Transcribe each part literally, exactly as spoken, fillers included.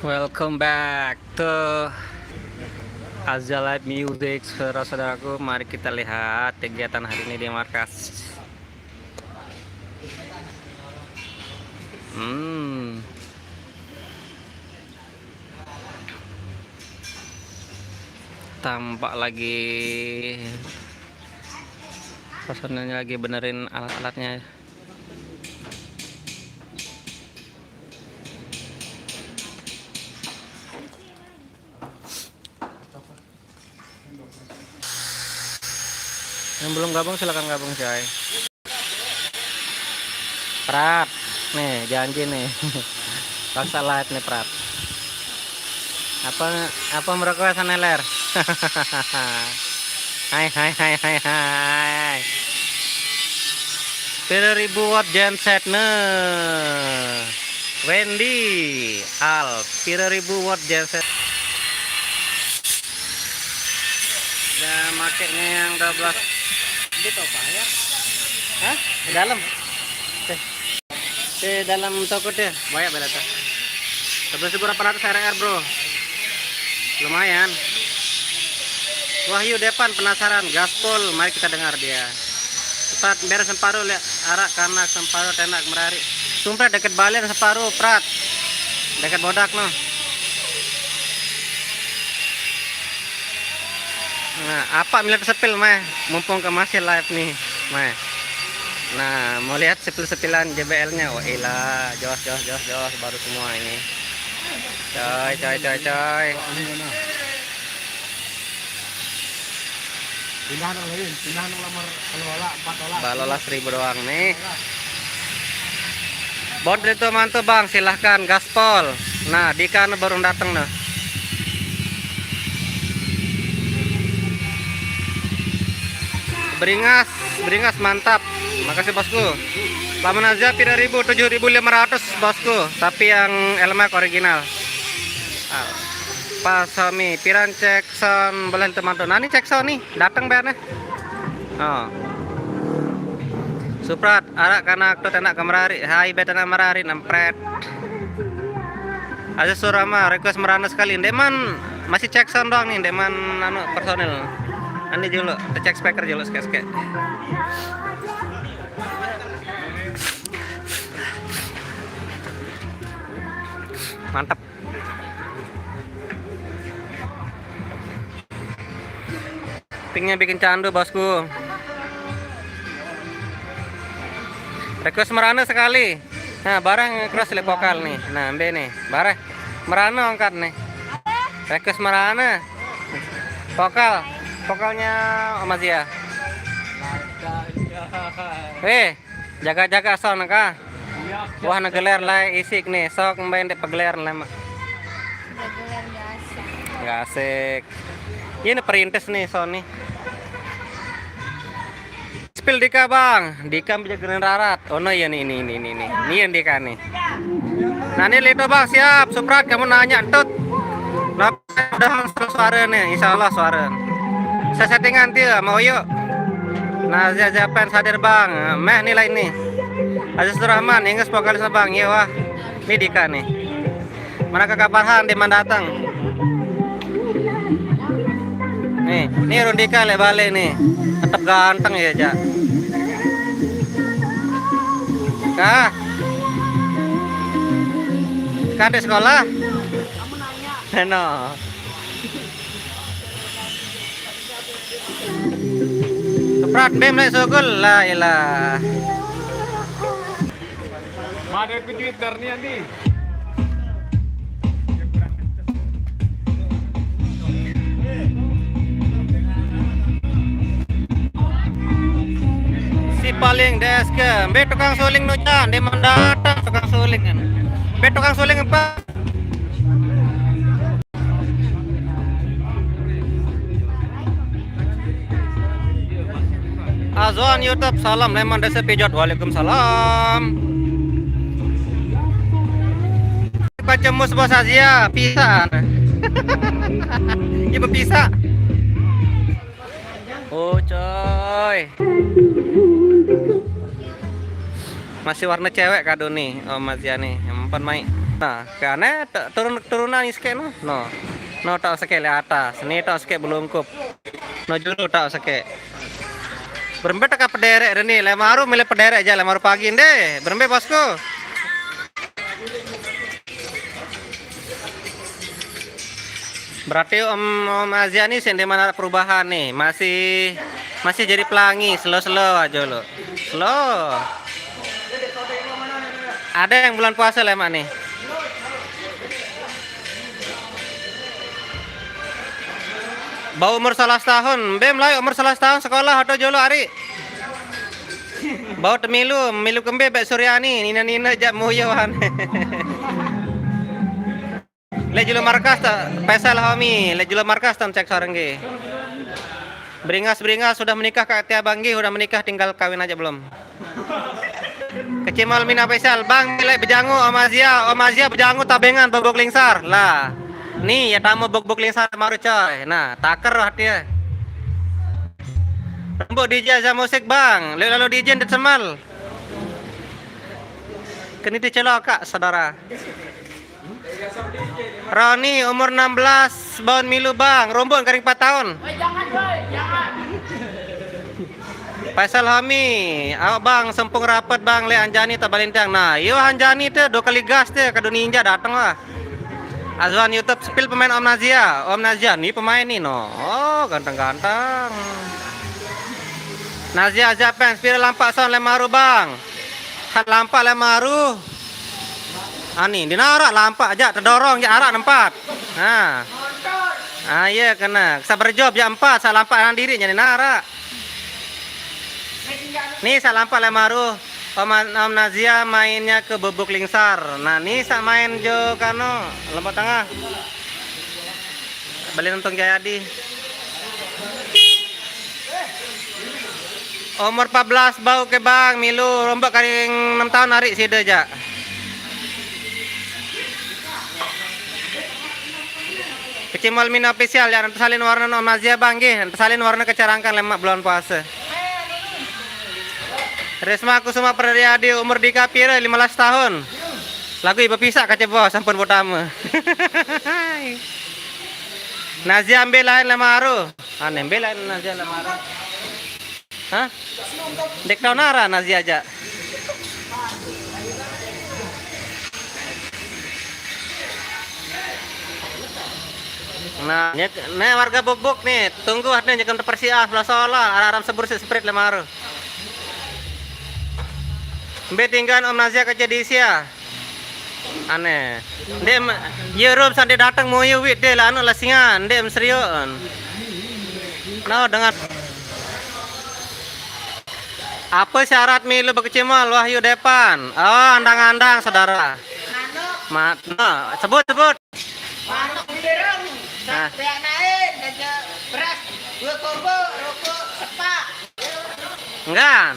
Welcome back to Azza Live Music, saudara-saudaraku. Mari kita lihat kegiatan hari ini di markas. Hmm. Tampak lagi personilnya lagi benerin alat-alatnya. Yang belum gabung, silakan gabung, coy. Prat, nih janji nih. Paksa live nih, Prat. Apa apa merokok sana, Ler? Hai, hai, hai, hai, hai. Pira ribu watt genset, nah. Wendy, Al, pira ribu watt genset? Ya, makainya yang dua belas. Di topa ya? Hah? Di dalam? Di dalam toko deh. Banyak bela tuh. Sebelas ribu delapan ratus R R, bro. Lumayan. Wahyu Depan penasaran, gaspol, mari kita dengar dia. Prat, beres separuh, lihat arak kanak separuh, tenak merari. Sumpah deket balen separuh, Prat. Deket bodak noh. Nah, apa melihat sepil meh, mumpung ke masih live nih, meh. Nah, mau lihat sepil-sepilan J B L-nya. Wah, ilah, jos, jos, jos, jos, baru semua ini. Coy, coy, coy, coy. Pindah nang lain, pindah nang lamar kalau olah empat olah. Balola seribu doang nih. Bond itu mantu, Bang, silahkan gaspol. Nah, Dika baru datang nah. Beringas, beringas, mantap. Makasih, Bosku. Paman aja pira ribu, tujuh ribu lima ratus, Bosku. Tapi yang Elmax original. Ah, Pak Somi, piran cek sound boleh teman tuh. Nah, ini cek sound nih, datang bayarnya. Oh. Suprat, arak kanak tuh tenak ke merari. Hai, bet tenak merari, nempret. Aziz Surama, request merana sekali. Ndeman masih cek sound doang nih, ndeman anu personil. Nanti dulu, kita cek speaker dulu, sekali-sekali. Mantap. Pingnya bikin candu, Bosku. Request merana sekali. Nah, barang cross le vokal nih. Nah, mbe nih. Bareh. Merana angkat nih. Request merana. Vokal. Vokalnya Om Azia. Eh, jaga-jaga sound kah? Wah, negeler lah isik nih. Sok mbe ndek pegeler lah, Mak. Geler biasa. Nggak asik. Ini perintis nih sound nih. Spill Dika, Bang. Dika bisa gerin rarat. Oh no, iya nih, ini, ini, ini, ini. Ini yang Dika nih. Nah, ini Lito, Bang, siap. Suprat, kamu nanya, entut. Nah, udah suara nih, insya Allah suara. Saya settingan dia, mau yuk. Nah, siap-siap fans hadir, Bang. Meh nilai nih. Aziz Rahman, Inggris vokalis, Bang. Iya, wah. Ini Dika nih. Mana Kakak Farhan di mana datang? Nih, ini Rundika lek balik nih. Tetap ganteng ya, Jak. Kah? Kan di sekolah? Eno. Keprat bem lek sugul, la ilah. Made ke Twitter nih, Andi. Si paling D S K, mbe tukang suling nu, Cak, ndeman datang tukang suling kan. Mbe tukang suling apa? Azwan YouTube, salam leman desa Pijot. Waalaikumsalam. Baca mus bos Azia, pisah. Ibu pisah. Oh, coy. Masih warna cewek kado nih, Om Azia nih. Yang empat mai. Nah, kane turun, turunan ni seke no. No. No, tau seke le atas. Ni tau seke belungkup. No julu tau seke. Berembe teka pederek deh ni. Lemaru milih pederek aja, lemaru pagi deh. Berembe, bosku. Berarti Om, Om Azia ni sing di mana perubahan ni. Masih, masih jadi pelangi, slow-slow aja lo. Slow. Ada yang bulan puasa lemak ni. Bau umur salah setahun. Bem lai umur salah setahun sekolah atau jolo ari. Bau temilu, milu kembe bek Suryani, nina-nina jak muyohan. Le julu markas ta, Faisal Homi, le julu markas tan cek sarengge. Beringas-beringas sudah menikah Kak Tia Banggi, udah menikah tinggal kawin aja belum. Kecimol Mina Faisal, Bang, le bejangu Om Azia, Om Azia bejangu tabengan bebok lingsar. Lah. Ni ya tamu bebok lingsar maru coy. Nah, taker roh dia. Rembuk D J aja musik, Bang. Le lalu D J ndet semal. Keni ti celokak, saudara. Roni, umur enam belas, baun milu, Bang. Rumbun kering empat tahun. Faisal Hami, awak, Bang, sempung rapet, Bang, le Anjani tak balintang. Nah, yo Anjani te dua kali gas te, kadu ninja datang lah. Azwan YouTube, spill pemain Om Nazia. Om Nazia ni pemain ni, no. Oh, ganteng-ganteng. Nazia aja fans, pira lampak sound lemaru, Bang. Hat lampak lemaru. Ani, dinarak lampak aja, tedorong aja arak nempat. Ha. Ah, iya kena. Sa berjob aja empat, sa lampak nang diri jadi narak. Ni sa lampak lemaru. Om, Om Nazia mainnya ke bebuk lingsar. Nah, ni sa main jo kano, Lombok Tengah. Beli nonton Jayadi. Umur empat belas bau ke Bang, milu rombak karing enam tahun hari sida ja. Kecimol Mina Official ya, nanti salin warna no Nazia Bang, gih, nanti salin warna kecerangkan lemak bulan puasa. Risma Kusuma Perdriadi, umur Dika pira? Lima belas tahun. Lagu iba pisak kaca bawah sampun pertama. Nazia ambil lain lemaru. Aneh, ambil lain Nazia lemaru. Hah? Dek tau nara Nazia aja. Nah, ne, ne warga Bubuk nih, tunggu hatne nyekem tepersiah, belas solar, aram sebur si sprit lemaru. Mbe tinggan Om Nazia kece disia. Aneh. Ndek em, ye rum sande datang moyo wit de la anu la singa, ndek em serius. No, dengan apa syarat milu berkecimal Wahyu Depan? Oh, andang-andang, saudara. Mat, no, sebut, sebut. Manuk bilerung, nah. Beak naik, aja beras, dua kobo, rokok, sepak. Enggak.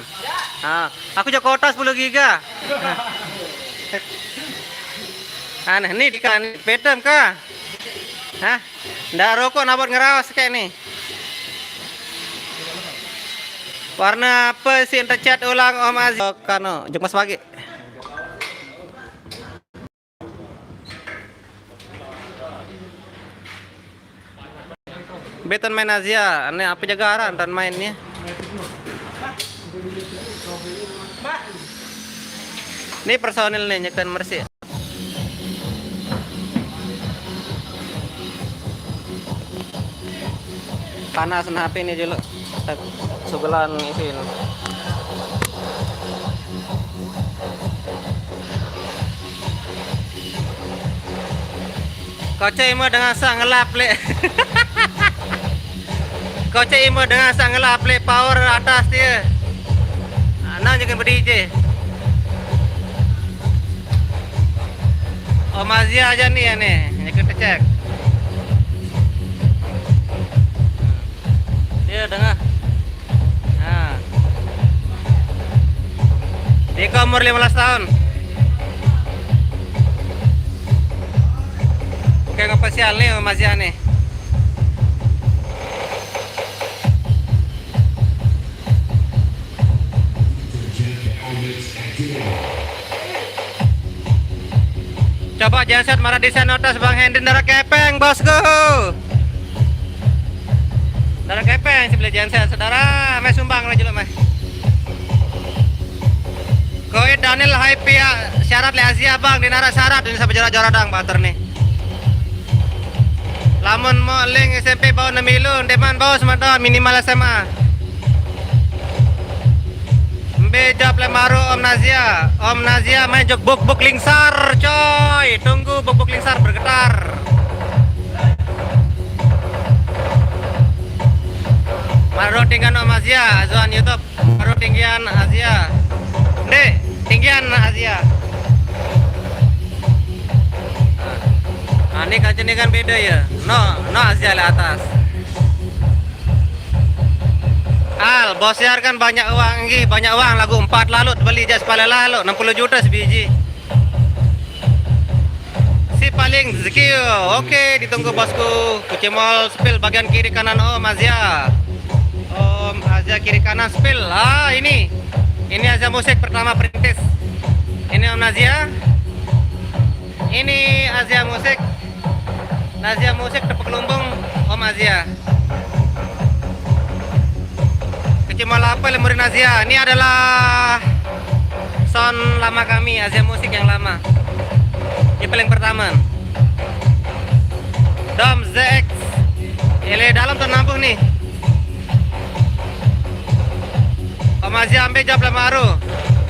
Ah, aku Jakarta sepuluh giga. Aneh, ni di kan petem kah? Hah? Ndak rokok nabot ngerawas kayak ni. Warna apa sih ente cat ulang Om Aziz? Oh, kano, jok mas pagi. Beton main Azia, ane apa jaga arah ntan main ni. Ni personil ni nyekan mersik. Panas nah H P ni julu. Tak sugelan isin. Kau cai mau dengan sak ngelap lek. Kau cai mau dengan sak ngelap lek power atas dia. Nah, nang jangan berdiri je. Oh, Mazia aja nih ya nih, yang kita cek. Iya, dengar. Nah. Dia ke umur lima belas tahun. Oke, ngapa sial nih Mazia nih? Coba genset maraq desain otos Bang Hendri, ndaraq kepeng, bosku. Ndaraq kepeng si beli genset, saudara. Meh sumbang lagi lu meh. Koi Daniel, hai pia syarat leq Azya, Bang, ndeq naraq syarat, ndeq saq juara-juara doang batur nih. Lamun mauq link S M P bau nemilu, ndeqman bau semeton, minimal S M A. Mbe jawab leq maru Om Nazya? Om Nazya main jok buk-buk lingsar, coy. Tunggu buk-buk lingsar bergetar. Maru tinggian Om Azya, azuan YouTube. Maru tinggian Azya. Ndeq, tinggian Azya. Nah, ini kancen ini kan beda ya. No, no Azya leq atas. Al, Bos Yar kan banyak uang, nggih, banyak uang, laguq empat laluq beli jaq sepale laluq, enam puluh juta sebiji. Si paling zekil. Oke, ditunggu bosku. Kucing Mall spill bagian kiri kanan Om Azya. Om Azya kiri kanan spill. Ah, ini. Ini Azya Musik pertama perintis. Ini Om Nazya. Ini Azya Musik. Nazya Musik tepuk lumbung Om Azya. Kecil Malapa leq murid Azya. Ini adalah sound lama kami, Azya Musik yang lama. Ini paling pertama. Dom Z X. Ele dalam tuh nabuh nih. Om Azya ambil jawab lama aru.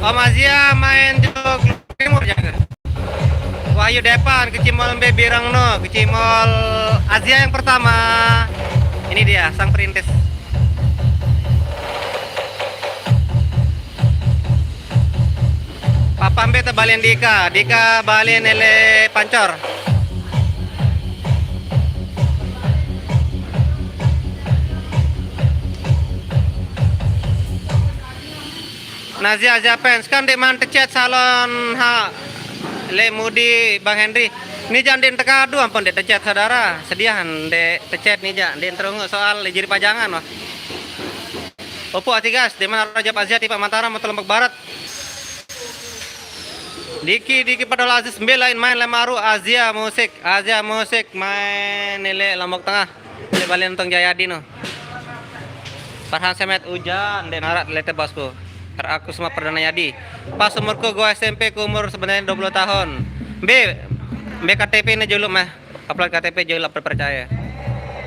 Om Azya main jok timur jaga. Wahyu Depan, kecimol mbe bireng no, kecimol Azya yang pertama. Ini dia, sang perintis. Papa mbe tebalin Dika, Dika balin ele pancor. Nazya Azya Fans, kan ndeqman tecet salon ha leq mudi Bang Henry. Ni jaq ndeq tekadu ampun ndeq tecet saudara. Sediah ndeq tecet ni jaq ndeq terunguq soal jari pajangan wah. Opo Atigas, ndeqman araq jawab Azya tipaq Mataram atau Lombok Barat. Diki, Diki Padol Aziz mbe lain main leq maru Azya Musik. Azya Musik main ni leq Lombok Tengah. Leq balen Tong Jayadi no. Farhan Semet ujan, ndeq naraq lete bosku. Kar aku semua Perdana Yadi. Pas umurku gua S M P ku umur sebenarnya dua puluh tahun. Mbe, mbe K T P ne juluq meh. Upload K T P juluq percaya.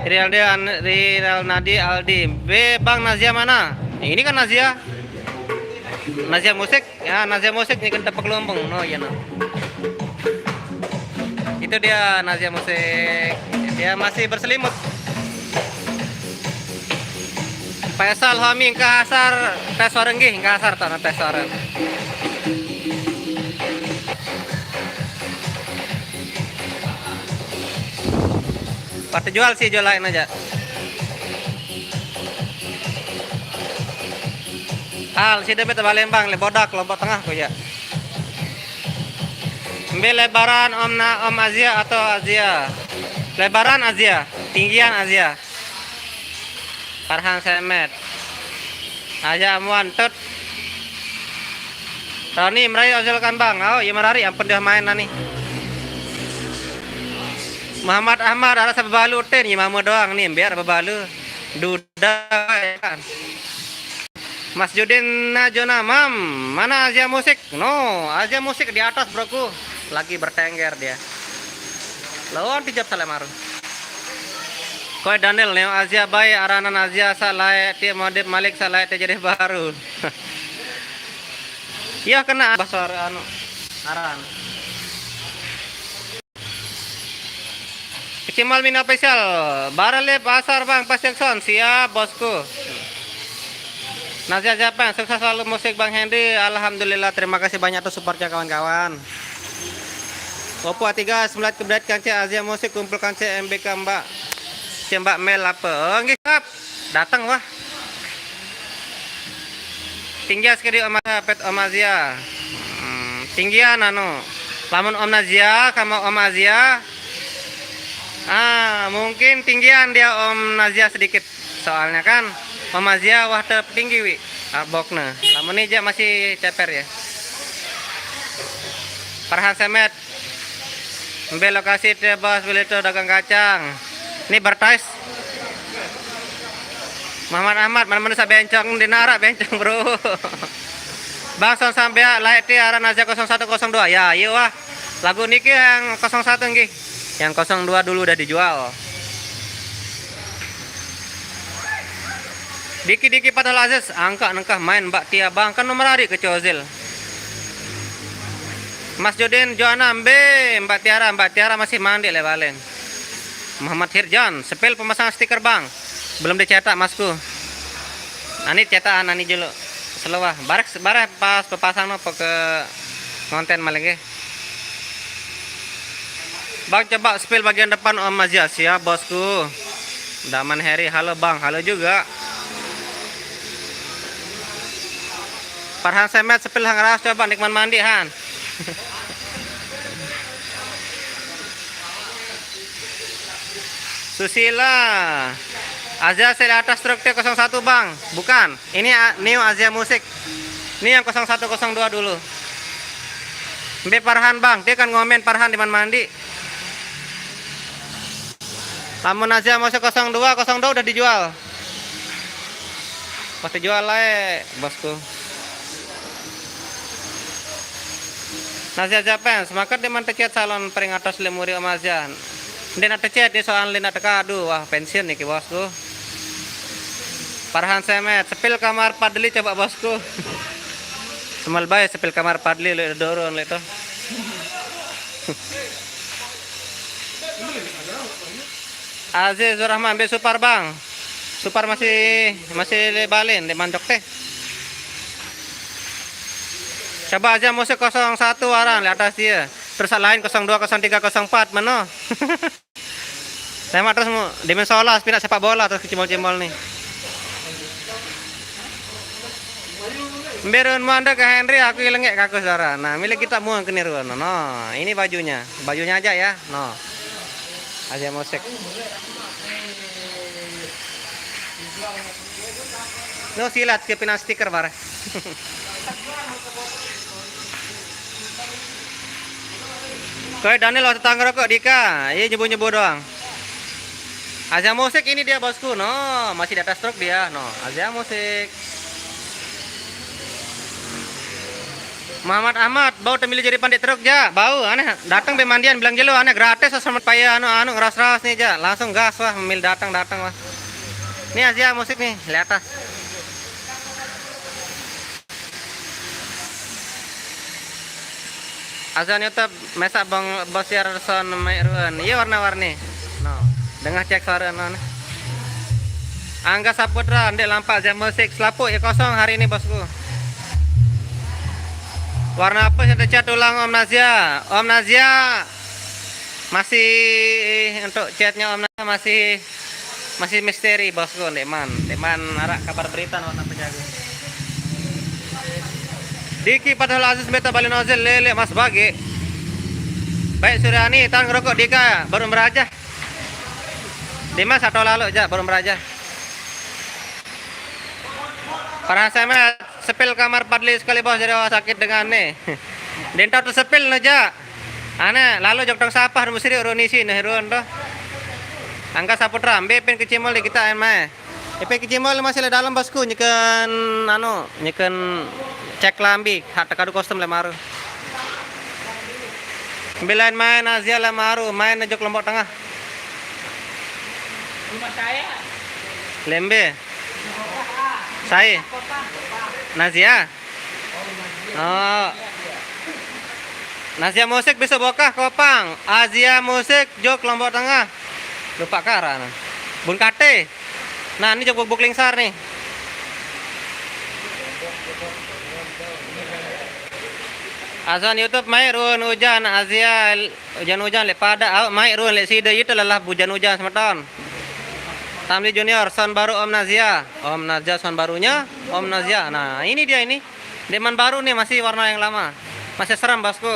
Rinaldi, An-, Rinaldi Aldi. Mbe Bang Nazya mana? Ini kan Nazya. Nazya Musik. Ya, Nazya Musik ni kan tepuk lumbung. No, iya no. Itu dia Nazya Musik. Dia masih berselimut. Faisal Hami engkah asar tes suara nggih, engkah asar tanah tes suara. Pate jual sih, jual lain aja. Al, side mbe tebalin Bang, leq Bodak, Lombok Tengah, ku ya. Mbe lebaran Om Na-, Om Azya atau Azya? Lebaran Azya, tinggian Azya. Farhan Semet. Azya Amuan, tut. Roni merayu azulkan Bang. Au, ye merari ampun dia main nani. Muhammad Ahmad, araq saq bebalu tin, ye mame doang ni, mbe araq bebalu. Duda, ya kan. Mas Judin Najona, Mam, mana Azya Musik? No, Azya Musik di atas, broku. Lagi bertengger dia. Lawan tijab saleh maru. Koi Daniel, neo Azya bae, aranan Azya saq laeq tie modif malik saq laeq tie jadi baru. Iya kena basar anu aran. Kecimol Mina Official, bareng leq pasar Bang, pas Jackson, siap bosku. Nazya Japang, sukses selalu musik Bang Hendy. Alhamdulillah, terima kasih banyak tuh supportnya kawan-kawan. Opo Atigas, melihat kebret kance Azya Musik, kumpul kance M B K Mbak. Cembak Mel apa? Oh, nggih, siap. Dateng wah. Tinggian sekediq Om Azya, pet Om Azya. Hmm, tinggian anu. Lamun Om Nazya sama Om Azya, ah, mungkin tinggian dia Om Nazya sedikit. Soalnya kan Om Azya wah tetinggi wi, arbokne. Lamun ni jaq masih ceper ya. Farhan Semet. Ambil lokasi te bos, beli tuh dagang kacang. Ini bertais. Muhammad Ahmad, mana-mana sa bencong, di nara bencong, bro. Bang Son Sambea, lae ti aran Azia kosong satu kosong dua. Ya, iya wah. Lagu niki yang kosong satu nggih. Yang kosong dua dulu udah dijual. Diki-diki padahal Aziz, angka nengkah main Mbak Tia Bang, kan nomor hari ke Cozil. Mas Jodin Joana, mbe, Mbak Tiara, Mbak Tiara masih mandi le balen. Muhammad Hirjan, sepil pemasangan stiker Bang. Belum dicetak masku. Ani cetakan ani julu. Selawah. Bareh bareh pas pepasang no ke ngonten maling nggih. Bang, coba spill bagian depan Om Azia. Siap, bosku. Daman Heri, halo Bang, halo juga. Farhan Semet, spill hang ras, coba nikmat mandi han. Susila. Azia saya atas truk T kosong satu, Bang. Bukan. Ini A- New Azia Musik. Ini yang kosong satu kosong dua dulu. Mbe Parhan, Bang, dia kan ngomen Parhan di man mandi. Lamun Azia masuk kosong dua, kosong dua udah dijual. Pas dijual lae, bosku. Nazia Japan, semangat di man tecet salon pering atas lemuri Om Azia. Nde nak tecet ni soal nde nak teka, aduh, wah pensiun nih bosku. Parhan Semet, sepil kamar Padli coba bosku. Semal bae sepil kamar Padli le dorong le to. Aziz Rahman, be Supar, Bang. Supar masih masih le balen, le mandok teh. Coba aja musik kosong satu aran le atas dia. Terus lain kosong dua, kosong tiga, kosong empat mano. Saya mah terus mu dimen solas pindah sepak bola terus kecimol-cimol nih. Mbe ruan muan ke Henry, aku ilengek kaku saudara. Nah, milik kita muan keniruan. No, ini bajunya. Bajunya aja ya. No. Azia Musik. No, silat ke pinang stiker bare. Kowe Daniel waktu tang rokok Dika, iya nyebu-nyebu doang. Azia Musik ini dia bosku, no, masih di atas truk dia, no, Azia Musik. Muhammad Ahmad, bau temili jadi pandit truk ja, bau, aneh, datang be mandian bilang jelo, aneh, gratis, selamat paya, anu, anu, ngeras-ras nih ja, langsung gas wah, memil datang, datang wah. Ini Azia Musik nih, lihat ah. Azan YouTube, mesa bang bosiar son mai ruan. Iya warna-warni. No, dengah cek suara non. Angga Saputra, ndek lampak jam musik. Selapuk ya kosong hari ini bosku. Warna apa saya cat ulang Om Nazia? Om Nazia masih untuk chatnya Om Nazia masih masih misteri bosku, ndeman. Ndeman arak kabar berita no sampai jago. Diki padahal Aziz beta balen ozil lele mas bagi. Baik Suryani, tang rokok Dika baru meraja. Dimas atau lalu ja baru meraja. Para saya mah sepil kamar Padli sekali bos jadi sakit dengan nih. Dentau tu sepil no ja. Ane lalu jok tong sapah nu siri urun isi ne ruan to. Angga Saputra, mbe pin kecimol di kita en mae. Ipe kecimol masih le dalam bosku nyeken anu, nyeken cek lambi, hak tekadu kostum le maru. Mbe lain main Azia le maru, main jok Lombok Tengah. Rumah saya. Lembe. Saya. Nazia. Oh. Nazia Musik besok bokah Kopang. Azia Musik jok Lombok Tengah. Lupa kara nah. Bun Kate. Nah, ini jok buk lingsar nih. Azan YouTube mai ruan ujan Azia ujan-ujan le pada awak mai ruan le sida itu lelah ujan-ujan semeton. Tamli Junior, sound baru Om Nazia. Om Nazia sound barunya, Om Nazia. Nah, ini dia ini. Deman baru nih masih warna yang lama. Masih serem bosku.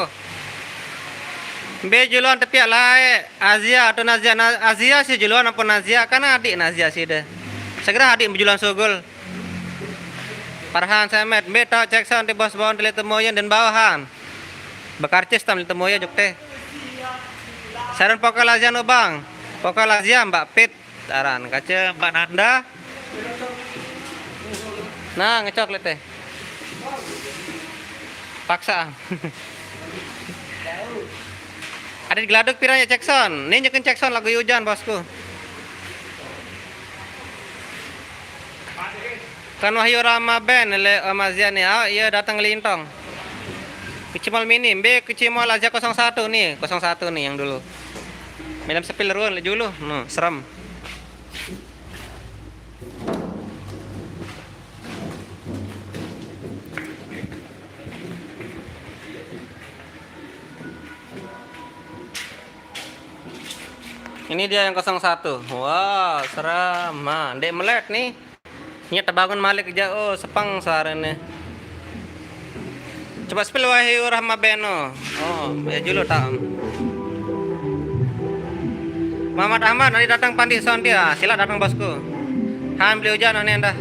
Mbe juluan tepiak lae Azia atau Nazia. Na- Azia sih juluan apa Nazia? Kan adik Nazia sih deh. Segera adik juluan sugul. Parhan Semet, mbe tau cek sound di bos bawon tele temoyen dan bawahan. Bekarcis tam tele temoyen jok teh. Saran pokal Azia no, Bang. Pokal Azia, Mbak Pit. Saran kaca Mbak Nanda. Nah, ngecoklat teh. Paksa. Ada di Geladuk piranya Jackson. Nih nyekin Jackson lagu hujan, bosku. Kan Wahyu Rama Band, le Om Azia nih. Ah, iya datang lintong. Kecimol Mini, mbe Kecimol Azia kosong satu nih, kosong satu nih yang dulu. Melem sepil ruan le julu, no, serem. Ini dia yang kosong satu. Wah, serem. Nah, ndek melet nih. Nya terbangun malik aja. Oh, sepang suaranya. Coba spill Wahyu Rahma Beno. Oh, ya julu tam. Muhammad Ahmad nanti datang pandi sound dia. Sila datang bosku. Han beli hujan nih dah.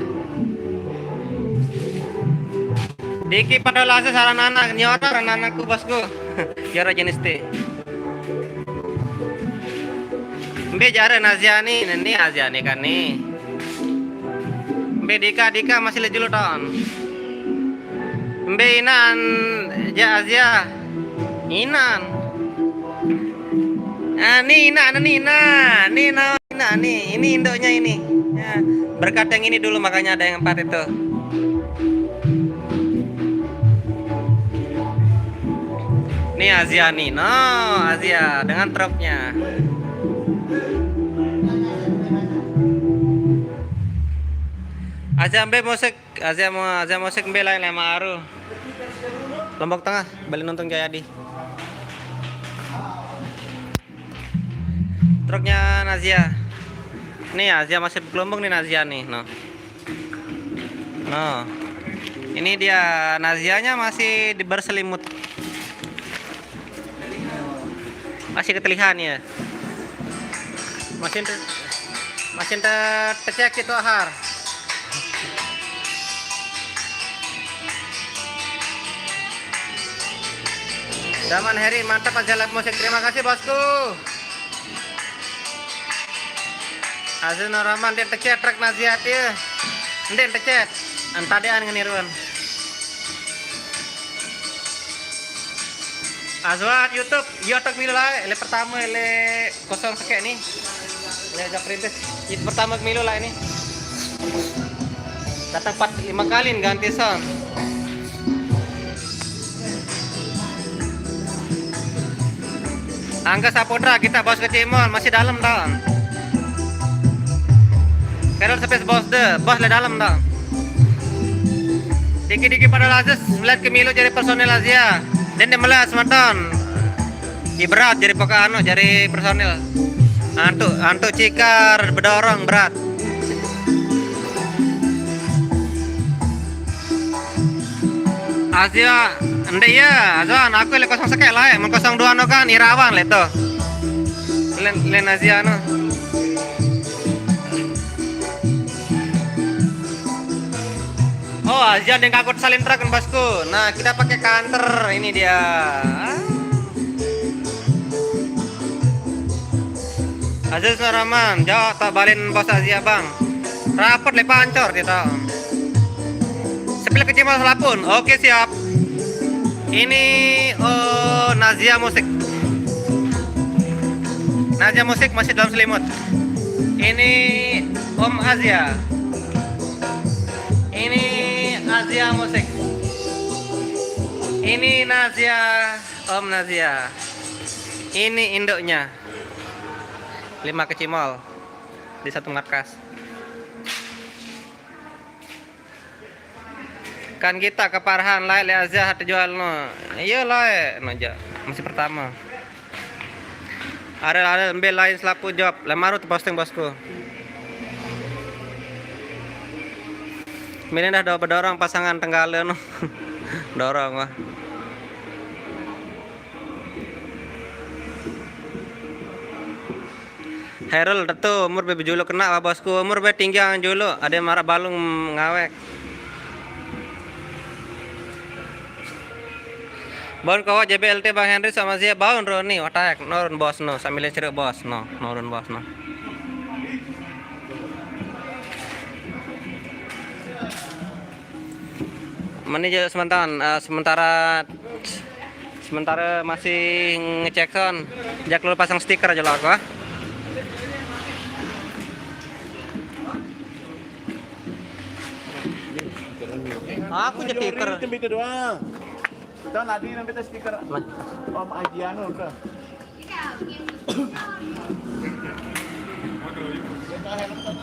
Diki pada lasa saran anak, nyora anak-anakku bosku. Nyora jenis teh. Mbe jare Naziani, ini Aziani kan nih. Mbe Dika, Dika masih le julu tahun. Mbe Inan, ja Azia. Inan. Ah, nih Inan, nih Inan, nih Inan, nih. Ini induknya ini. Ya, berkat yang ini dulu makanya ada yang empat itu. Nih Azia nih, no Azia dengan truknya. Azia mbe musik, Azia mau Azia musik mbe lain lema aru. Lombok Tengah, balik nonton Jayadi. Truknya Nazia. Nih Azia masih bergelombang nih Nazia nih, no. No. Ini dia Nazianya masih di berselimut. Masih ketelihan ya. Masih te, masih te, tecek itu Har. Daman Heri mantap aja live musik. Terima kasih bosku. Azizur Rahman dia tecek truk Nazia dia. Ndik tecek. Antade an ngeniruan. Azwan YouTube, YouTube milu lae, le pertama le kosong sekek nih. Le jak rintis. Itu pertama milu lae nih. Datang empat lima kali nih ganti sound. Angga Saputra, kita bos kecimol masih dalam tahun. Kerol sepes bos de, bos le dalam tahun. Diki-diki pada lazes melihat ke milu jadi personil Azia. Dan dia melas maton. Ih, berat jadi poka anu jadi personil. Antuk antuk cikar bedorong berat. Azia, nde iya, Azwan, aku le kosong sekek lae, men kosong dua no kan Irawan le to. Len len Azia no. Oh, Azia yang kagut salin truk kan bosku. Nah, kita pakai kanter ini dia. Aziz Nuraman, jawab tak balin bos Azia bang. Rapet le pancor kita. Sepil kecil malah selapun. Oke siap. Ini oh Nazia musik. Nazia musik masih dalam selimut. Ini Om Azia. Ini Azia musik. Ini Nazia, Om Nazia. Ini induknya. Lima kecimol di satu markas. Kan kita ke Parhan lae le Azia hati jual no. Iya lae no ja. Masih pertama. Arel arel mbe lain selaku job. Lemaru tu posting bosku. Mini dah do bedorong pasangan tenggale no. Dorong wah. Hairul tetu umur be bejulu kena wah bosku umur be tinggi julu ade marak balung ngawek. Bon ko J B L T Bang Henry sama sia baun ro ni watak nurun bos no sambil cerita bos no nurun bos no. Mani je sementara eh, sementara sementara masih ngecek sound. Jak lu pasang stiker aja lah aku ah. Aku jadi stiker. Itu doang. Kita tadi nanti tes stiker Om Ajiano ke.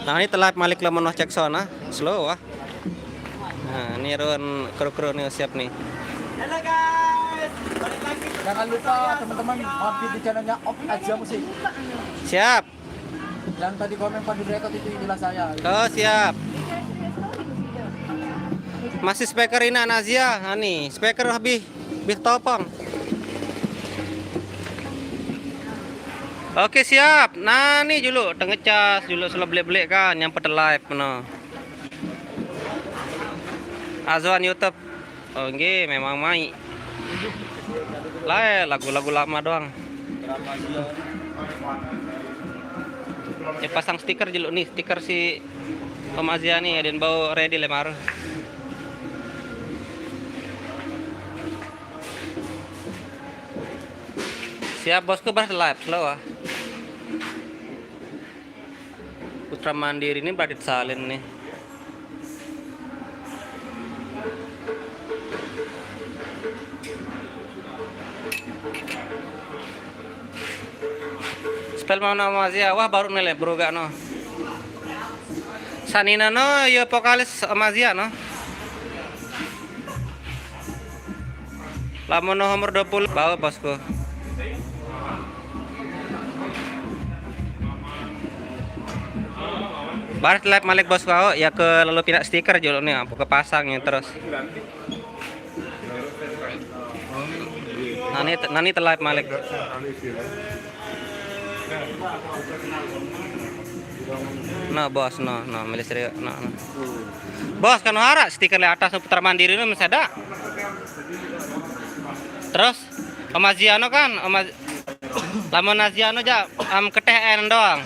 Nah ini telat malik lah menoh cek sound ah. Slow ah. Nah ini run kru-kru nih siap nih. Halo guys, balik lagi. Jangan lupa teman-teman mampir di channelnya Om Ajiano Musik. Siap. Yang tadi komen Pandu Record itu inilah saya. Oh siap. Masih speaker ini Anazia, ani speaker habis habis topong. Oke siap. Nah ni julu tengecas julu selo belik-belik kan yang pete live no. Azwan YouTube. Oh nggih memang mai. Lae lagu-lagu lama doang. Eh pasang stiker julu nih, stiker si Om Azia nih, aden bau ready lemar. Siap bosku bah live slow ah. Putra Mandiri ini berarti salin nih. Spell mau nama Azia, wah baru nih le, beruga no. Sanina no, yo vokalis Om Azia no. Lamun no umur dua puluh, bawa bosku. Baris live malik bosku, ya ke lalu pindah stiker julu nih, ampu kepasang yang terus. Nani nani live malik. No bos, no, no, milih serius, no, no. Bos kan hara stiker di atas Putra Mandiri no masih ada. Terus Om Aziano kan, Om Az- lamun Aziano aja am keteh en doang.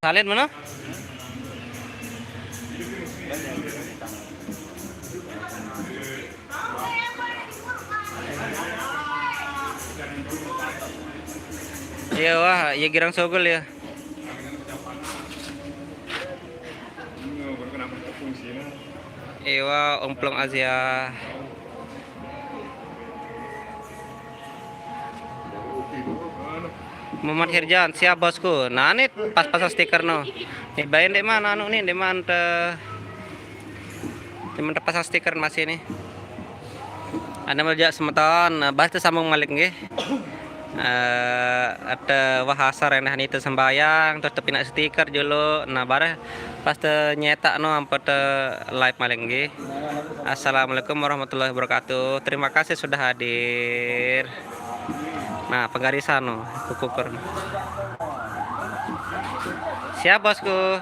Salin mana? Iya wah, ya girang sogol ya. Iwa umplung Azia. Muhammad Hirjan, siap bosku. Nah, ini pas pasang stiker no. Nih bain dek mana anu nih, dek mana te, dek mana pasang stiker masih nih. Ada meja semeton, nah, bahas tersambung malik nggih. Eh, ada wahasar yang dah itu sembayang, terus tepina stiker dulu. Nah, bareh pas te nyetak no ampe te live malik nggih. Assalamualaikum warahmatullahi wabarakatuh. Terima kasih sudah hadir. Nah, penggarisan no, kukuker. Siap bosku.